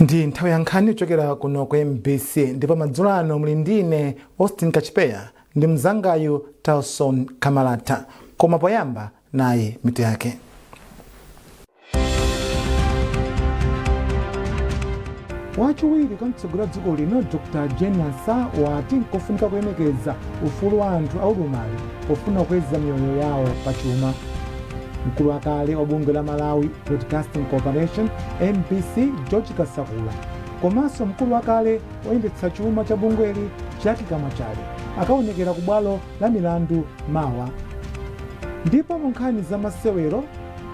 Ndi nthawi ya nkhani kuchokera kuno ku MBC, ndipo madzulo ano muli ndine Austin Kachipeya ndi mzangayu Talson Kamalata. Koma poyamba, nayi mitu yake. Wachiwiri kwa mtsogoleri wa dziko lino Dr Jane Ansah wati nkofunika kulemekeza ufulu wa anthu aulumali pofuna kukweza miyoyo yawo pachuma. Mkulu wakale wa bungwe la Malawi Broadcasting Corporation, MBC, George Kasakula, komanso mkulu wakale woyendetsa chuma cha bungweli Jackie Kamwachale akaonekera ku bwalo la milandu mawa. Ndipo mu nkhani za masewero,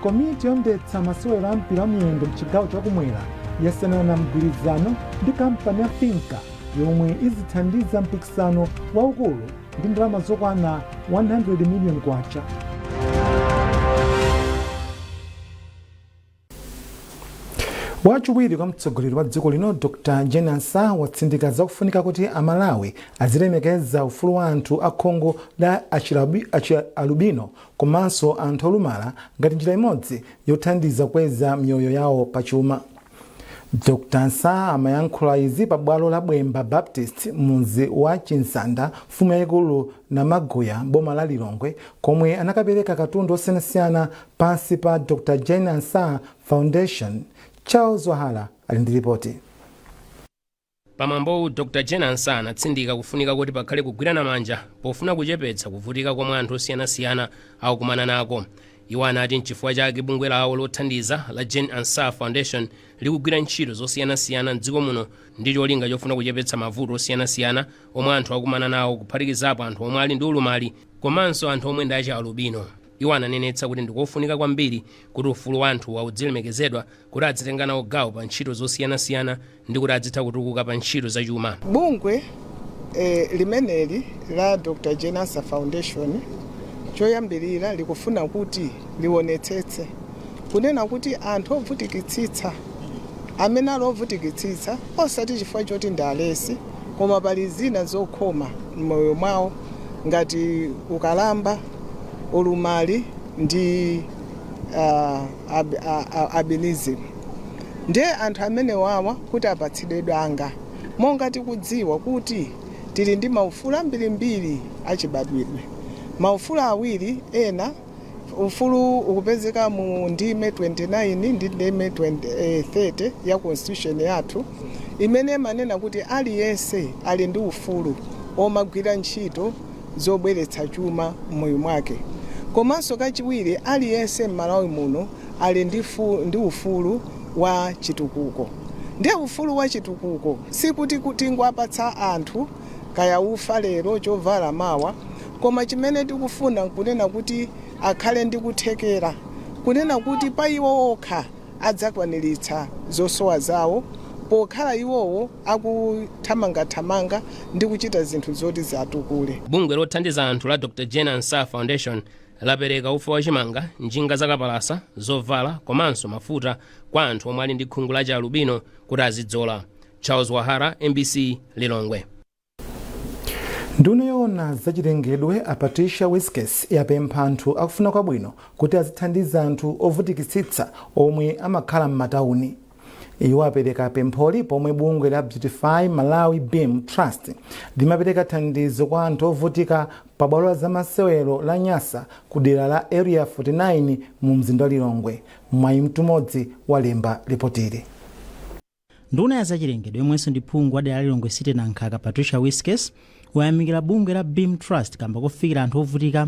komiti yoyendetsa masewero a mpira wa miyendo mchigawo chakumwera yasainirana mgwirizano ndi kampani ya Finca yomwe izithandiza mpikisano waukulu ndi ndalama zokwana 100 million kwacha. Wachiwiri kwa mtsogoleri wa dziko lino Dr Jane Ansah watsindika zakufunika kuti Amalawi azilemekeza ufulu wa anthu akhungu la alubino komanso anthu olumala ngati njira imodzi yothandiza kukweza miyoyo yawo pachuma. Dr Ansah amayankhula izi pa bwalo la Bwemba Baptist mudzi wa Chinsanda, mfumu yayikulu Namaguya, boma la Lilongwe, komwe anakapereka katundu osiyanasiyana pansi pa Dr Jane Ansah Foundation. Charles Wahala ali ndi ripoti. Pamwambowu, Dr Jane Ansah anatsindika kufunika kuti pakhale kugwirana manja pofuna kuchepetsa kuvutika komwe anthu osiyanasiyana akukumana nako. Iwo anati nchifukwa chake bungwe lawo lothandiza la Jane Ansah Foundation likugwira ntchito zosiyanasiyana mdziko muno ndi cholinga chofuna kuchepetsa mavuto osiyanasiyana omwe anthu akumana nawo, kuphatikizapo anthu omwe ali ndi ulumali komanso anthu omwe ndi achialubino. Iwo ananenetsa kuti ndikofunika kwambiri kuti ufulu wa anthuwa udzilemekezedwa kuti adzitenga nawo gawo pa ntchito zosiyanasiyana ndi kuti adzitha kutukuka pa ntchito zachuma. Bungwe limeneli la Dr Jane Ansah Foundation choyambirira likufuna kuti liwonetsetse kunena kuti anthu ovutikitsitsa, amene ali ovutikitsitsa osati chifukwa choti ndi alesi, koma pali zina zokhoma m'moyo mwawo ngati ukalamba, ulumali ndi albinism, ndiye anthu amene wawa kuti apatsidwe danga. Monga tikudziwa kuti tili ndi maufulu ambirimbiri achibadwidwe, maufulu awiri ena, ufulu ukupezeka mu ndime 29 ndi ndime 20, 30 ya constitution yathu, imene imanena kuti aliyense ali ndi ufulu omagwira ntchito zobweretsa chuma m'moyo mwake. Komanso kachiwiri, aliyense m'Malawi muno ali ndi ufulu wa chitukuko. Ndiye ufulu wa chitukuko sikuti tingowapatsa anthu kaya ufa lero, chovala mawa, koma chimene tikufuna nkunena kuti akhale ndi kuthekera kunena kuti pa iwo okha adzakwaniritsa zosowa zawo, pokhala iwowo akuthamangathamanga ndi kuchita zinthu zoti zatukule. Bungwe lothandiza anthu la Dr Jane Ansah Foundation lapereka ufa wachimanga, njinga zakapalasa, zovala komanso mafuta kwa anthu omwe ali ndi khungu la chialubino kuti azidzola. Charles Wahara, MBC, Lilongwe. Nduna yoona zachilengedwe a Patricia Wiskes yapempha anthu akufuna kwabwino kuti azithandiza anthu ovutikitsitsa omwe amakhala m'matawuni. Iwo apereka pempholi pomwe bungwe la Beautify Malawi BEAM Trust limapereka thandizo kwa anthu ovutika pa bwalo la zamasewero la Nyasa ku dera la Area 49 mu mzinda wa Lilongwe. Mwayi Mtumodzi walemba ripotili. Nduna ya zachilengedwe yomwenso ndi phungu wa dera la Lilongwe City Nankhaka, Patricia Wiskes, wayamikira bungwe la BEAM Trust kamba kofikira anthu ovutika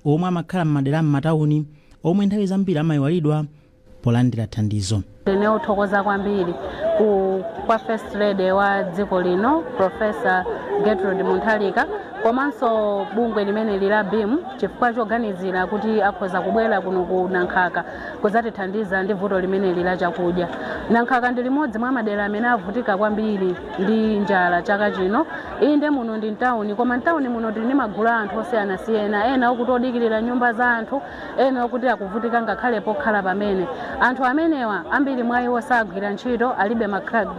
omwe amakhala m'madera m'matawuni omwe nthawi zambiri amayiwalidwa polandira thandizo. Ndine othokoza kwambiri kwa First Lady wa dziko lino, Professor Gertrude Mutharika, komanso bungwe limeneli la BEAM chifukwa choganizira kuti akhoza kubwera kuno ku Nankhaka kudzatithandiza ndi vuto limeneli la chakudya. Nankhaka ndi limodzi mwa madera amene avutika kwambiri ndi njala chaka chino. Inde, muno ndi mtawuni, koma mtawuni muno tili ndi magulu a anthu osiyanasiyana, ena okuti odikirira nyumba za anthu, ena okuti akuvutika ngakhale pokhala pamene. Anthu amenewa, ambiri mwa iwo sagwira ntchito, alibe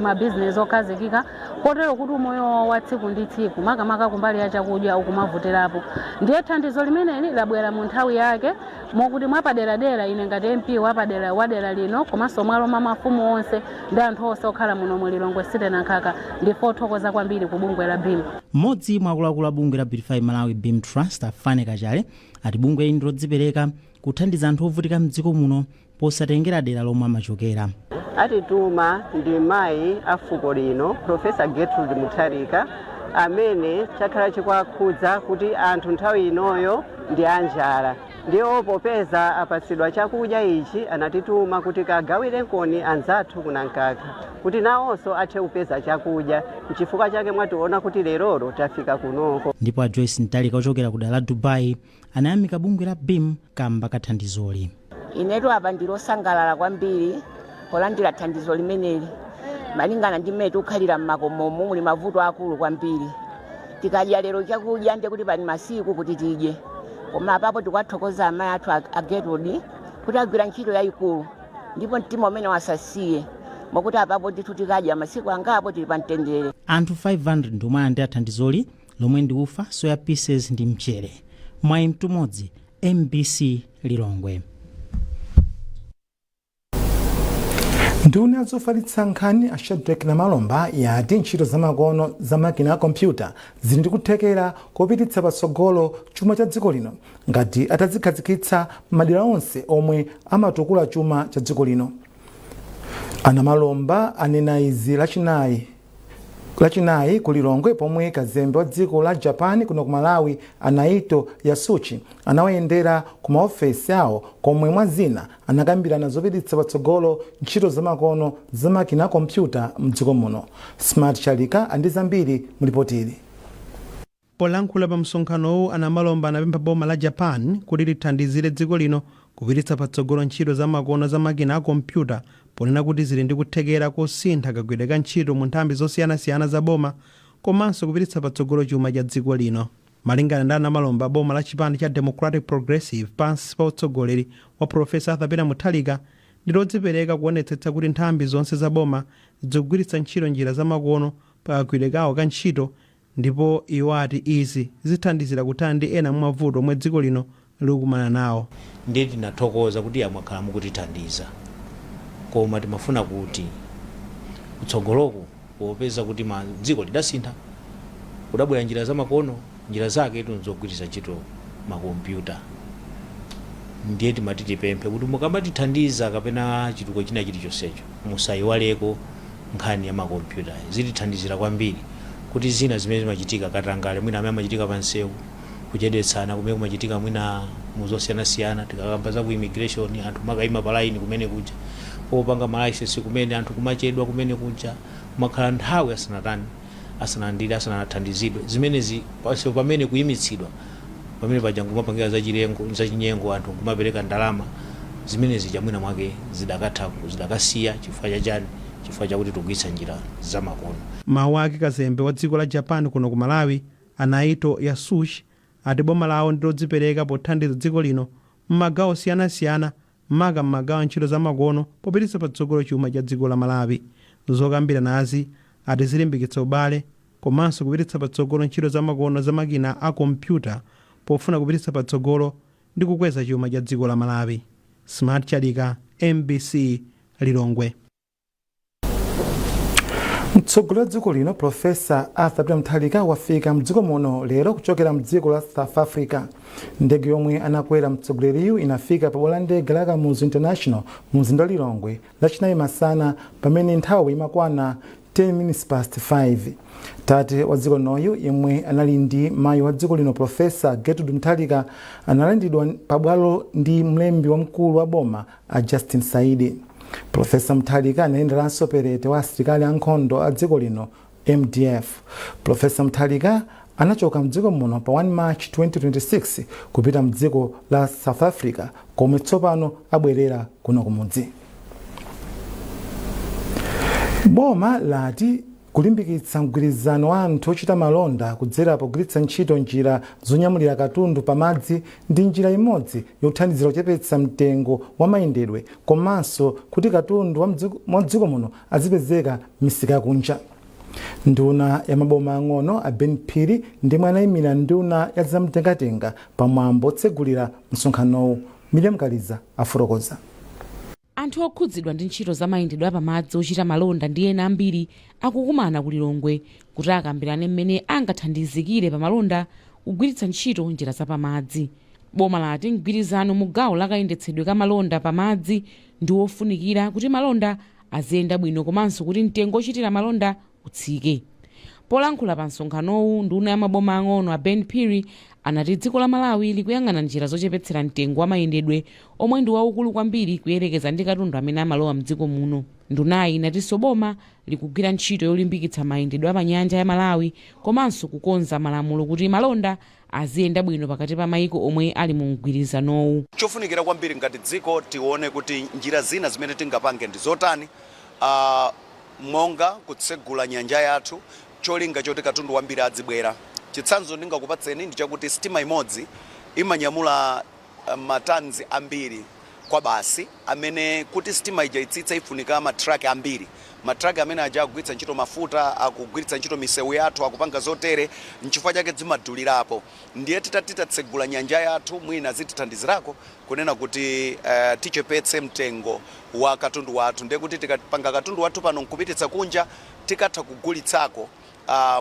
mabizinesi okhazikika, kotero kuti umoyo wawo wa tsiku ndi tsiku, makamaka kumbali ya chakudya, ukumavutirapo. Ndiye thandizo limeneli labwera mu nthawi yake, mokuti mwapaderadera ine ngati MP wapadera wadera lino, komanso mwalo mwa mafumu onse ndi anthu onse okhala muno mu Lilongwe City Nankhaka, ndife othokoza kwambiri ku bungwe la BEAM. Mmodzi mwa akuluakulu a bungwe la Beautify Malawi BEAM Trust, Afane Kachale, ati bungwe ili ndilodzipereka kuthandiza anthu ovutika mdziko muno posatengera dera lomwe amachokera. Atituma ndi mayi a fuko lino, Professor Gertrude Mutharika, amene chakhala chikuwakhudza kuti anthu nthawi inoyo ndi anjala. Ndiwo popeza apatsidwa chakudya ichi, anatituma kuti kagawire nkoni anzathu kuNankaka kuti nawonso athe kupeza chakudya. Nchifukwa chake mwationa kuti lerolo tafika kunoko. Ndipo a Joyce Mtalika ochokera ku dera la Dubai anayamika bungwe la BEAM kamba kathandizoli. Inetu apa ndilosangalala kwambiri polandira thandizo limeneli, malingana ndi mmene tikukhalira mmakomomo. Muli mavuto akulu kwambiri. Tikadya lero chakudya, ndiye kuti pali masiku kuti tidye. Koma apapo tikuwathokoza amayi athu a Gertrude kuti agwira ntchito yayikulu, ndipo mtima umene wasasiye, mwakuti apapo ndithu tikadya masiku angapo, tili pa mtendere. Anthu 500 ndi omwe alandira thandizoli, lomwe ndi ufa, soya pieces ndi mchere. Mwayi Mtumodzi, MBC, Lilongwe. Nduna zofalitsa nkhani a Shadrack Namalomba yati ntchito zamakono za makina a kompyuta zili ndi kuthekera kopititsa patsogolo chuma cha dziko lino ngati atazikhazikitsa madera onse omwe amatukula chuma cha dziko lino. A Namalomba anena izi Lachinayi ku Lilongwe pomwe kazembe wa dziko la Japan kuno ku Malawi, a Naito Yasuchi, anawayendera ku maofesi awo, komwe mwa zina anakambirana zopititsa patsogolo ntchito zamakono za makina a kompyuta mdziko muno. Smart Chalika andi zambiri mulipotili. Polankhula pa msonkhanowu, a Namalomba anapempha boma la Japan kuti lithandizire dziko lino kupititsa patsogolo ntchito zamakono za makina a kompyuta, ponena kuti zili ndi kuthekera kosintha kagwiridwe ka ntchito mu nthambi zosiyanasiyana za boma komanso kupititsa patsogolo chuma cha dziko lino. Malingana ndi a Namalomba, boma la chipani cha Democratic Progressive pansi pa utsogoleri wa Professor Arthur Peter Mutharika ndi lodzipereka kuonetsetsa kuti nthambi zonse za boma zikugwiritsa ntchito njira zamakono pa kagwiridwe kawo ka ntchito, ndipo iwo ati izi zithandizira kuthana ndi ena mwa mavuto omwe dziko lino likukumana nawo. Ndiye tinathokoza kuti ya, mwakhala mukutithandiza, koma timafuna kuti kutsogoloku, popeza kuti dziko lidasintha, kudabwera njira zamakono, njira zake nzogwiritsa ntchito makompyuta, ndiye timati tipemphe kuti mukamatithandiza kapena chitukuko china chilichonsecho, musayiwaleko nkhani ya makompyuta. Zitithandizira kwambiri kuti zina zimene zimachitika, katangale mwina amene amachitika pansewu, kuchedwetsana kumene kumachitika mwina muzosiyanasiyana, tikakamba za ku immigration, anthu makayima pa line kumene kuja, popanga ma license kumene anthu kumachedwa kumene kuja, kumakhala nthawi asanatani, asanalandire, asanathandizidwe. Zimenezi pansewu pamene kuyimitsidwa pamene paja nkumapangira zachilengo, zachinyengo, anthu nkumapereka ndalama zimenezi, chamwina mwake zidakatha, zidakasiya. Chifukwa chachani? Chifukwa chakuti tikugwiritsa njira zamakono. Mawu ake, kazembe wa dziko la Japan kuno ku Malawi, a Naito Yasushi, ati boma lawo ndi lodzipereka pothandiza dziko lino m'magawo osiyanasiyana, maka m'magawo a ntchito zamakono, popititsa patsogolo chuma cha dziko la Malawi. Zokambiranazi ati zilimbikitsa ubale komanso kupititsa patsogolo ntchito zamakono za makina a kompyuta pofuna kupititsa patsogolo ndi kukweza chuma cha dziko la Malawi. Smart Chalika, MBC, Lilongwe. Mtsogoleri wa dziko lino, Professor Arthur Peter Mutharika, wafika mdziko muno lero kuchokera mdziko la South Africa. Ndege yomwe anakwera mtsogoleriyu inafika pa bwalo la ndege la Kamuzu International mu mzinda wa Lilongwe Lachinayi masana pamene nthawi imakwana 10 minutes past 5. Tate wa dziko linoyu, yemwe anali ndi mayi wa dziko lino, Professor Gertrude Mutharika, analandiridwa pabwalo ndi mlembi wamkulu wa boma, a Justin Saidi. Professor Mutharika anayenderanso perete wa asilikali ankhondo a dziko lino, MDF. Professor Mutharika anachoka mdziko muno pa 1 March 2026 kupita mdziko la South Africa, komwe tsopano abwerera kuno kumudzi. Boma lati Kulimbikitsa mgwirizano wa anthu ochita malonda kudzera pogwiritsa ntchito njira zonyamulira katundu pamadzi ndi njira imodzi yothandizira kuchepetsa mtengo wa mayendedwe komanso kuti katundu wa mdziko muno azipezeka m'misika yakunja. Nduna ya maboma ang'ono a Ben Phiri ndimwe anayimira nduna ya zamtengatenga pamwambo otsegulira msonkhanowu. Miriam Kaliza afotokoza. Anthu okhudzidwa ndi ntchito za mayendedwe apamadzi, ochita malonda ndi ena ambiri akukumana ku Lilongwe kuti akambirane mmene angathandizikire pamalonda kugwiritsa ntchito njira zapamadzi. Boma lati mgwirizano mu gawo la kayendetsedwe ka malonda pamadzi ndi wofunikira kuti malonda aziyenda bwino komanso kuti mtengo ochitira malonda utsike. Polankhula pa msonkhanowu, nduna ya maboma ang'ono a Ben Phiri anati dziko la Malawi likuyang'ana njira zochepetsera mtengo wa mayendedwe omwe ndi waukulu kwambiri kuyerekeza ndi katundu amene amalowa mdziko muno. Ndunayi inatinso boma likugwira ntchito yolimbikitsa mayendedwe apanyanja ya Malawi komanso kukonza malamulo kuti malonda aziyenda bwino pakati pa mayiko omwe ali mu mgwirizanowu. Chofunikira kwambiri ngati dziko, tione kuti njira zina zimene tingapange ndi zotani, monga kutsegula nyanja yathu, cholinga choti katundu wambiri adzibwera. Chitsanzo ndingakupatseni ndi chakuti sitima imodzi imanyamula matanzi ambiri kwa basi, amene kuti sitima ija itsitse ifunika matraki ambiri. Matraki amene aja akugwiritsa ntchito mafuta, akugwiritsa ntchito misewu yathu, akupanga zotere, nchifukwa chake zimadulirapo. Ndiye titati tatsegula nyanja yathu, mwina zitithandizirako kunena kuti tichepetse mtengo wa katundu wathu. Ndiye kuti tikapanga katundu wathu pano nkupititsa kunja, tikatha kugulitsako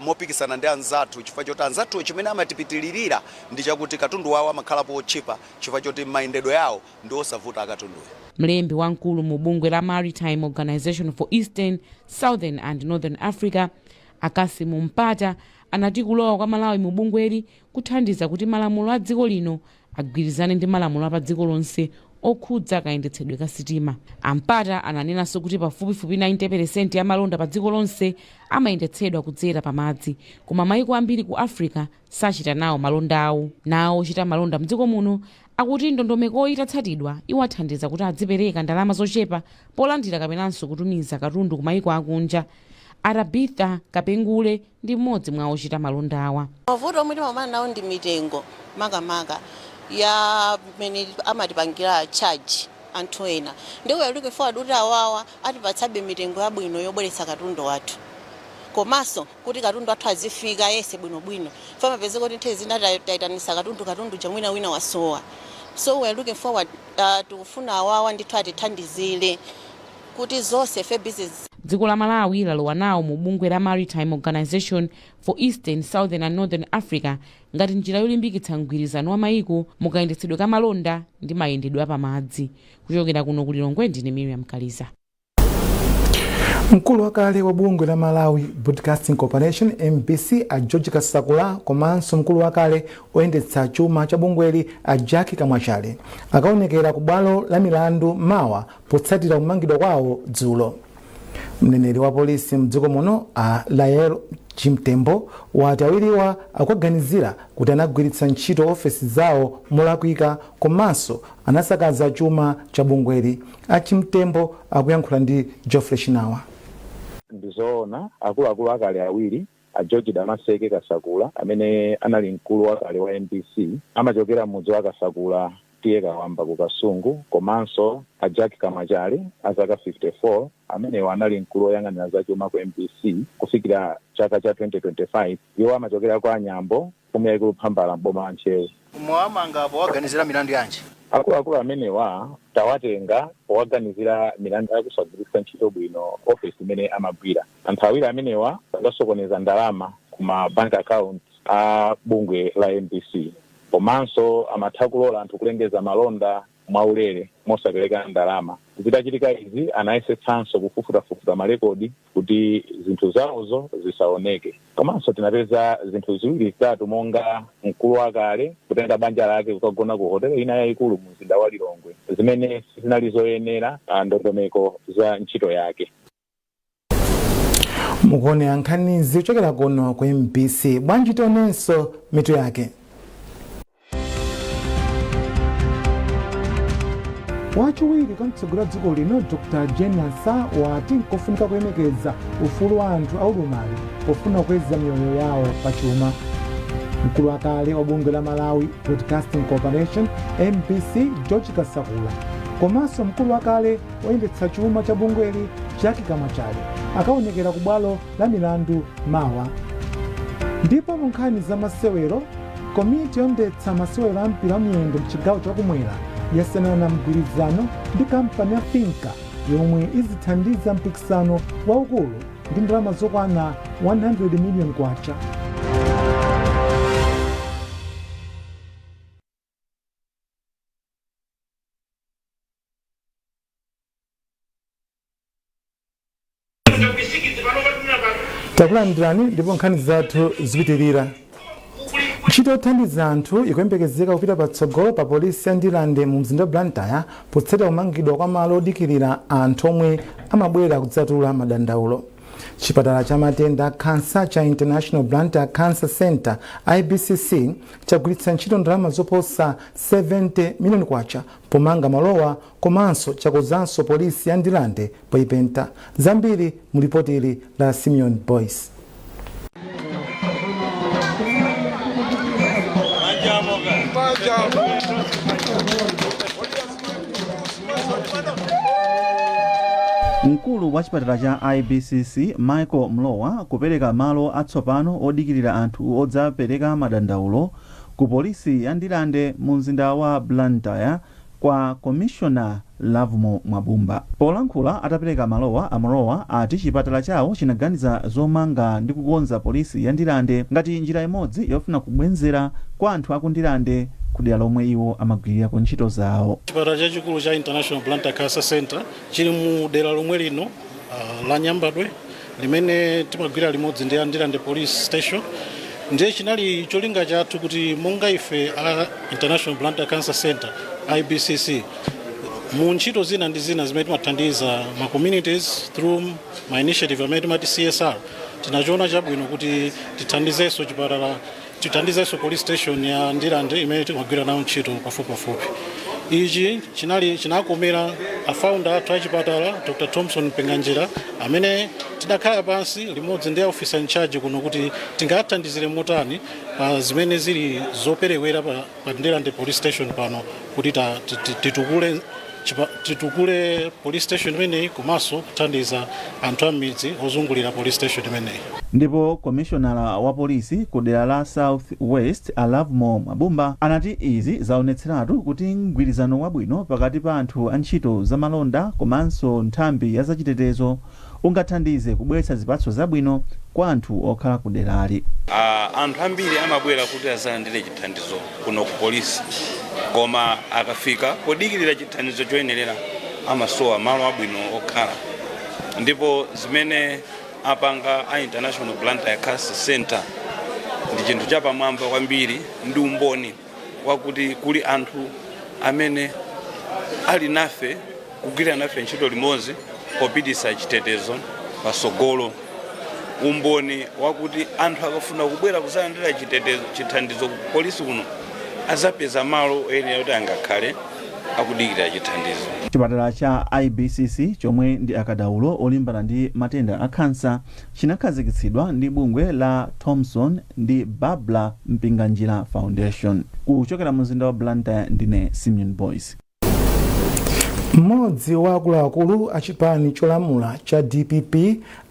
mopikisana ndi anzathu, chifukwa choti anzathu chimene amatipitilirira ndi chakuti katundu wawo amakhalapo otchipa chifukwa choti mayendedwe yawo ndi osavuta akatunduyo. Mlembi wamkulu mu bungwe la Maritime Organization for Eastern, Southern and Northern Africa, Akasimu Mpata, anati kulowa kwa Malawi mu bungweli kuthandiza kuti malamulo a dziko lino agwirizane ndi malamulo apa dziko lonse okhudza kayendetsedwe ka sitima. Ampata ananenanso kuti pafupifupi 90% ya malonda pa dziko lonse amayendetsedwa kudzera pamadzi, koma mayiko ambiri ku Africa sachita nawo malonda awo. Nawo ochita malonda mdziko muno akuti ndondomekoyi itatsatidwa iwathandiza kuti adzipereka ndalama zochepa polandira kapenanso kutumiza katundu ku mayiko akunja. Arabitha Kapengule ndi mmodzi mwa ochita malonda awa. Mavuto omwe timakumana nawo ndi mitengo, makamaka ya mmene amatipangira charge anthu ena. Ndi we are looking forward kuti awawa atipatsabe mitengo yabwino yobweretsa katundu wathu, komanso kuti katundu wathu azifika yese bwinobwino. Famapezeka kuti nthawi zina tayitanisa katundu, katundu chamwina wina wasowa. So we are looking forward, tikufuna awawa ndithu atithandizire kuti zonse fe business. Dziko la Malawi lalowa nawo mu bungwe la Maritime Organization for Eastern, Southern and Northern Africa ngati njira yolimbikitsa mgwirizano wa mayiko mukayendetsedwe ka malonda ndi mayendedwe apamadzi. Kuchokera kuno ku Lilongwe, ndine Miriam Kaliza. Mkulu wakale wa bungwe la Malawi Broadcasting Corporation, MBC, a George Kasakula, komanso mkulu wakale oyendetsa chuma cha bungweli a Jack Kamwachale akaonekera ku bwalo la milandu mawa potsatira kumangidwa kwawo dzulo. Mneneri wa polisi mdziko muno a Lael Chimtembo wati awiriwa akuganizira kuti anagwiritsa ntchito ofesi zawo molakwika komanso anasakaza chuma cha bungweli. A Chimtembo akuyankhula ndi Geoffrey Chinawa. Ndizoona, akuluakulu akale awiri, a George Damaseke Kasakula amene anali mkulu wakale wa MBC, amachokera mudzi wa Kasakula, T/A Kawamba ku Kasungu, komanso a Jack Kamwachale a zaka 54, amenewa anali mkulu woyang'anira zachuma ku MBC kufikira chaka cha 2025. Iwo amachokera kwa Anyambo, mfumu yayikulu Phambala, mboma la Ntcheu. Mwamanga powaganizira milandu yanji? Akuluakulu amenewa tawatenga powaganizira milandu yakusagwiritsa ntchito bwino ofesi imene amagwira. Anthu awiri amenewa adasokoneza ndalama ku ma bank account a bungwe la MBC, komanso amatha kulola anthu kulengeza malonda mwaulere mosapereka ndalama. Zitachitika izi, anayesetsanso kufufutafufuta malekodi kuti zinthu zawozo zisaoneke. Komanso tinapeza zinthu ziwiri zitatu, monga mkulu wakale kutenga banja lake kukagona ku hotelo ina yayikulu mu mzinda wa Lilongwe, zimene sizinali zoyenera ndondomeko za ntchito yake. Mukuonera nkhanizi kuchokera kuno ku MBC. Bwanji tionenso mitu yake. Wachiwiri kwa mtsogoleri wa dziko lino Dr Jane Ansah wati nkofunika kulemekeza ufulu wa anthu aulumali pofuna kukweza miyoyo yawo pachuma. Mkulu wakale wa bungwe la Malawi Broadcasting Corporation, MBC, George Kasakula, komanso mkulu wakale woyendetsa chuma cha bungweli Jackie Kamachale akaonekera ku bwalo la milandu mawa. Ndipo mu nkhani za masewero, komiti yoyendetsa masewero a mpira wa miyendo mchigawo chakumwera yasainirana mgwirizano ndi kampani ya Finca yomwe izithandiza mpikisano waukulu ndi ndalama zokwana 100 million kwacha. Takulandirani ndipo nkhani zathu zipitirira. Ntchito yothandiza anthu ikuyembekezeka kupita patsogolo pa polisi ya Ndirande mu mzinda wa Blantyre potsatira kumangidwa kwa malo odikirira anthu omwe amabwera kudzatula madandaulo. Chipatala cha matenda a khansa cha International Blantyre Cancer Center, IBCC, chagwiritsa ntchito ndalama zoposa 70 miliyoni kwacha pomanga malowa komanso chakonzanso polisi ya Ndirande poyipenta. Zambiri mu lipoti ili la Simeon Boyce. Mkulu wa chipatala cha IBCC Michael Mlowa kupereka malo atsopano odikirira anthu odzapereka madandaulo ku polisi ya Ndirande mu mzinda wa Blantyre kwa Komishona Lovemore Mwabumba. Polankhula atapereka malowa, a Mlowa ati chipatala chawo chinaganiza zomanga ndi kukonza polisi ya Ndirande ngati njira imodzi yofuna kubwenzera kwa anthu aku Ndirande kudera lomwe iwo amagwirirako ntchito zawo. Chipatala chachikulu cha International Blantyre Cancer Center chili mu dera lomwe lino la Nyambadwe limene timagwira limodzi ndi Ndirande Police Station. Ndiye chinali cholinga chathu kuti monga ife a International Blantyre Cancer Center, IBCC, mu ntchito zina ndi zina zimene timathandiza ma communities through ma initiative amene timati CSR, tinachiona chabwino kuti tithandizenso chipatala, tithandizenso police station ya Ndirande imene timagwira nayo ntchito pafupipafupi. Ichi chinali chinakomera a founder athu achipatala, Dr Thompson Mpinganjira, amene tidakhala pansi limodzi ndi officer in charge kuno kuti tingathandizire motani pa zimene zili zoperewera pa Ndirande Police Station pano kuti titukule police station imeneyi komanso kuthandiza anthu a m'midzi ozungulira police station imeneyi. Ndipo komishonala wa polisi ku dera la South West a Lovemore Mwabumba anati izi zaonetseratu kuti mgwirizano wabwino pakati pa anthu a ntchito zamalonda komanso nthambi ya zachitetezo ungathandize kubweretsa zipatso zabwino kwa anthu okhala ku derali. Anthu ambiri amabwera kuti azalandire chithandizo kuno ku polisi, koma akafika podikirira chithandizo choyenerera amasowa malo abwino okhala. Ndipo zimene apanga a International Blantyre Cancer Center ndi chinthu chapamwamba kwambiri, ndi umboni wakuti kuli anthu amene ali nafe, kugwira nafe ntchito limodzi popitisa chitetezo pasogolo, umboni wakuti anthu akafuna kubwera kuzalandira chitetezo, chithandizo ku polisi kuno, azapeza malo oyenera kuti angakhale akudikira chithandizo. Chipatala cha IBCC, chomwe ndi akadaulo olimbana ndi matenda a khansa, chinakhazikitsidwa ndi bungwe la Thompson ndi Barbara Mpinganjira Foundation. Kuchokera mu mzinda wa Blantyre, ndine Simeon Boyce. Mmodzi wa akuluakulu a chipani cholamula cha DPP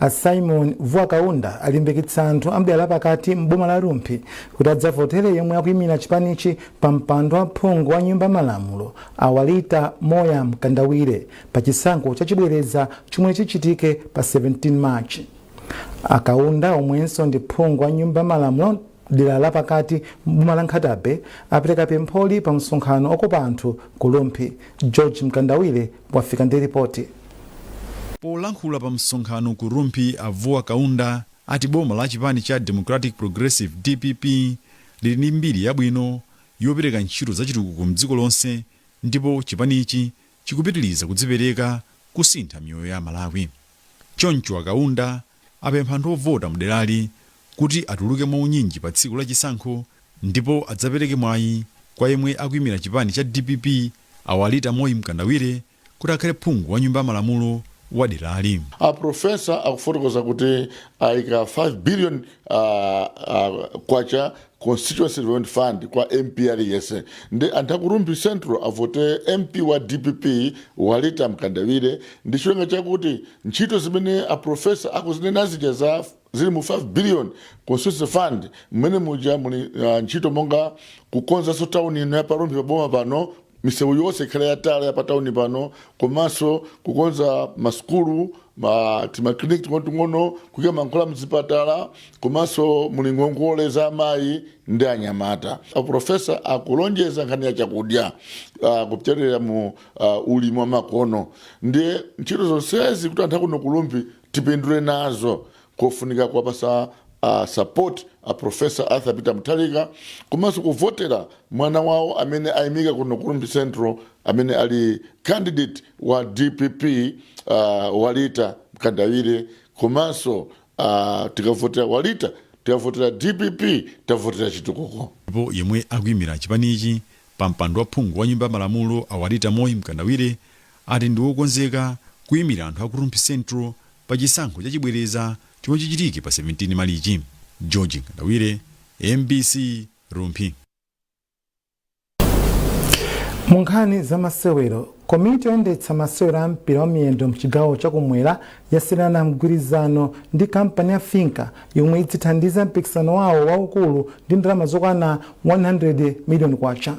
a Simon Vuwa Kaunda alimbikitsa anthu amdera lapakati m'boma la Rumphi kuti adzavotere yemwe akuyimira chipanichi pa mpando wa phungu wa nyumba malamulo a Walita Moya Mkandawire pa chisankho chachibwereza chomwe chichitike pa 17 March. Akaunda, omwenso ndi phungu wa nyumba malamulo dera lapakati m'boma la Nkhata Bay, apereka pempholi pa msonkhano okopa anthu ku Rumphi. George Mkandawire wafika ndi ripoti. Polankhula pa msonkhano ku Rumphi, a Vuwa Kaunda ati boma la chipani cha Democratic Progressive, DPP, lili ndi mbiri yabwino yopereka ntchito zachitukuko mdziko lonse, ndipo chipanichi chikupitiriza kudzipereka kusintha miyoyo ya Malawi. Choncho Akaunda apempha anthu ovota mderali kuti atuluke mwaunyinji pa tsiku la chisankho ndipo adzapereke mwayi kwa yemwe akuyimira chipani cha DPP. A Walita Moi Mkandawire kuti akhale phungu wa nyumba ya malamulo wa derali. A professor akufotokoza kuti ayika 5 billion kwacha constituency development fund kwa MP aliyense, ndi anthu aku Rumphi Central avote MP wa DPP Walita Mkandawire ndi cholinga chakuti ntchito zimene a professor akuzinena zija za zili mu 5 billion constituency fund, mmene muja muli ntchito monga kukonzanso tawuni ino ya pa Rumphi paboma pano, misewu yonse ikhale yatala ya patawuni pano, komanso kukonza masukulu, timakliniki ting'onoting'ono, kuika mankhwala mzipatala, komanso muli ngongole za amayi ndi anyamata. Aprofesa akulonjeza nkhani ya chakudya kupyolera mu ulimi wa makono. Ndiye ntchito zonsezi, kuti anthu akuno ku Rumphi tipindule nazo, kofunika kuwapasa support a Professor Arthur Peter Mutharika, komanso kuvotera mwana wawo amene ayimika kuno ku Rumphi Central, amene ali candidate wa DPP, Walita Mkandawire. Komanso tikavotera Walita, tikavotera DPP, tavotera chitukuko. Ndipo yemwe akuyimira chipanichi pa mpando wa phungu wa nyumba ya malamulo, a Walita Moi Mkandawire, ati ndi wokonzeka kuyimira anthu aku Rumphi Central pa chisankho chachibwereza chomwe chichitike pa 17 Malichi. George Mkandawire, MBC, Rumphi. Mu nkhani za masewero, komiti yoyendetsa masewero a mpira wa miyendo mchigawo chakumwera yasayinirana mgwirizano ndi kampani ya Finca yomwe idzithandiza mpikisano wawo waukulu ndi ndalama zokwana 100 miliyoni kwacha.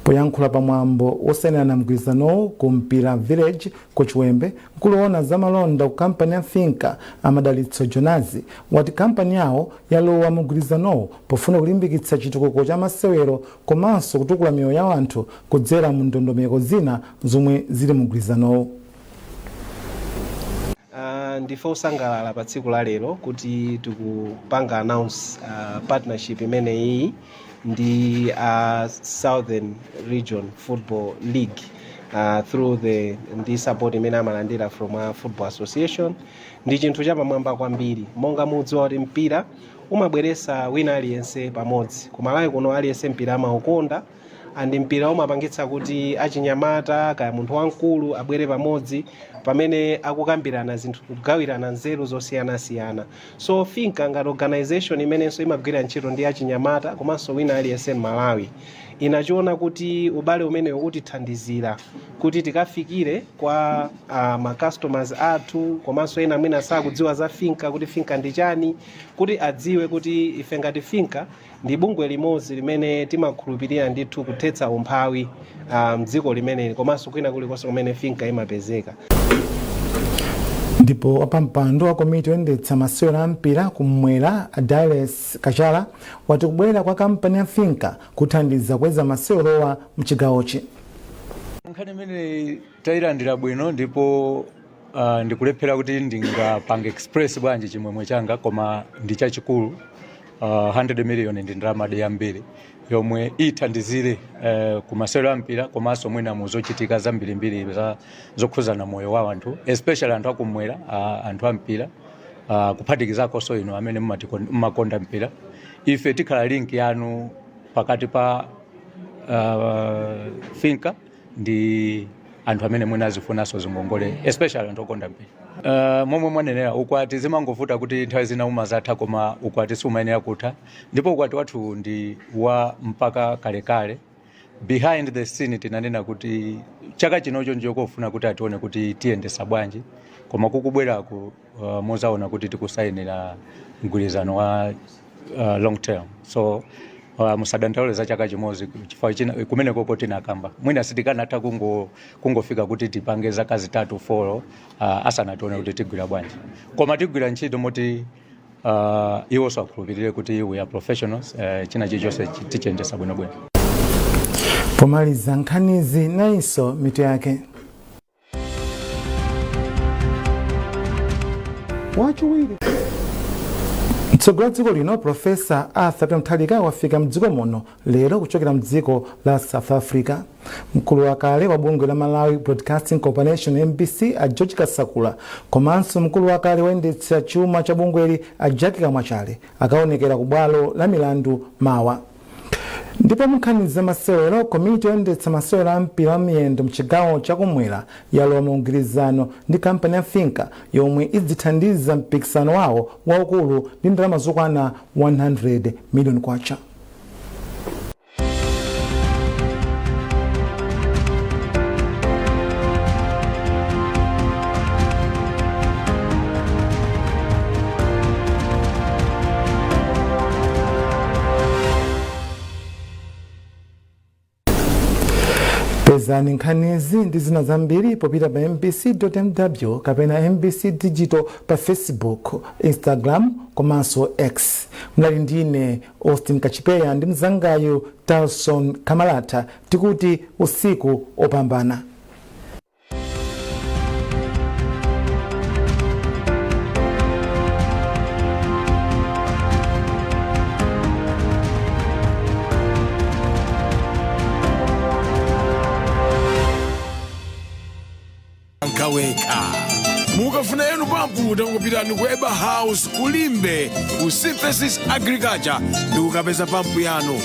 Poyankhula pamwambo wosayinirana mgwirizanowu ku Mpira Village ku Chiwembe, mkulu woona zamalonda ku kampani ya Finca, Amadalitso Jonazi, wati kampani yawo yalowa mgwirizanowu pofuna kulimbikitsa chitukuko cha masewero komanso kutukula miyoyo ya anthu kudzera mu ndondomeko zina zomwe zili mu mgwirizanowu. Ndife osangalala pa tsiku la lero kuti tikupanga announce partnership imeneyi ndi Southern Region Football League through the ndi support imene amalandira from a football association. Ndi chinthu chapamwamba kwambiri. Monga mudziwa kuti mpira umabweresa wina aliyense pamodzi. Kumalawi kuno aliyense mpira amaukonda, and mpira umapangitsa kuti achinyamata kaya munthu wamkulu abwere pamodzi pamene akukambirana zinthu, kugawirana nzeru zosiyanasiyana. So Finca ngati organization imenenso imagwira ntchito ndi achinyamata komanso wina aliyense m'Malawi, inachiona kuti ubale umenewu utithandizira kuti tikafikire kwa ma customers athu, komanso ena amene sakudziwa za Finca, kuti Finca ndi chani, kuti adziwe kuti ife ngati Finca ndi bungwe limodzi limene timakhulupirira ndithu kuthetsa umphawi mdziko limeneli komanso kwina kulikonse kumene Finca imapezeka. Ndipo wapampando wa komiti yoyendetsa masewero a mpira kumwera, Adiles Kachala, wati kubwera kwa kampani ya Finca kuthandiza kukweza masewerowa mchigawochi. Nkhani imene tayilandira bwino, ndipo ndikulephera kuti ndingapange express bwanji chimwemwe changa, koma ndi chachikulu. 100 million ndi ndalama yambiri yomwe ithandizire ku masewero a mpira komanso mwina mu zochitika zambirimbiri zokhuzana moyo wa anthu, especially anthu akumwera, anthu a mpira, kuphatikizakonso inu amene mmakonda mpira. Ife tikhala link yanu pakati pa Finca ndi anthu amene mwina azifunanso zingongole, especially anthu okonda mpira. Momwe mwanenera, ukwati zimangovuta kuti nthawi zina umazatha, koma ukwati sumayenera kutha, ndipo ukwati wathu ndi wa mpaka kalekale. Behind the scene tinanena kuti chaka chinocho ndiyo kofuna kuti atione kuti tiyendesa bwanji, koma kukubweraku muzaona kuti tikusayinira mgwirizano wa long term. So musadandaule za chaka chimodzi, chifukwa china kumene koko tinakamba mwina sitikanatha kungofika kuti tipange zaka 3, 4 asanatione kuti tigwira bwanji, koma tigwira ntchito moti iwonso akhulupirire kuti we are professionals, china chilichonse tichiyendesa bwinobwino. Pomaliza nkhanizi, nayinso mitu yake. Wachiwiri mtsogoleri wa dziko lino, Profesa Arthur Peter Mutharika, wafika mdziko muno lero kuchokera mdziko la South Africa. Mkulu wakale wa bungwe la Malawi Broadcasting Corporation, MBC, a George Kasakula, komanso mkulu wakale woyendetsa chuma cha bungweli, a Jackie Kamwachale, akaonekera ku bwalo la milandu mawa. Ndipo munkhani za masewero, komiti yoyendetsa masewero a mpira wa miyendo mchigawo chakumwera yalowa mu mgwirizano ndi kampani ya Finca yomwe idzithandiza mpikisano wawo waukulu ndi ndalama zokwana 100 million kwacha. Pezani nkhanizi ndi zina zambiri popita pa mbc.mw kapena MBC Digital pa Facebook, Instagram komanso X. Mnali ndine Austin Kachipeya ndi mzangayu Talson Kamalata, tikuti usiku opambana. Nkaweka mukafuna yanu pampu, tangopitani ku Eba House kulimbe ku Synthesis Agriculture ndi kukapeza pampu yanu.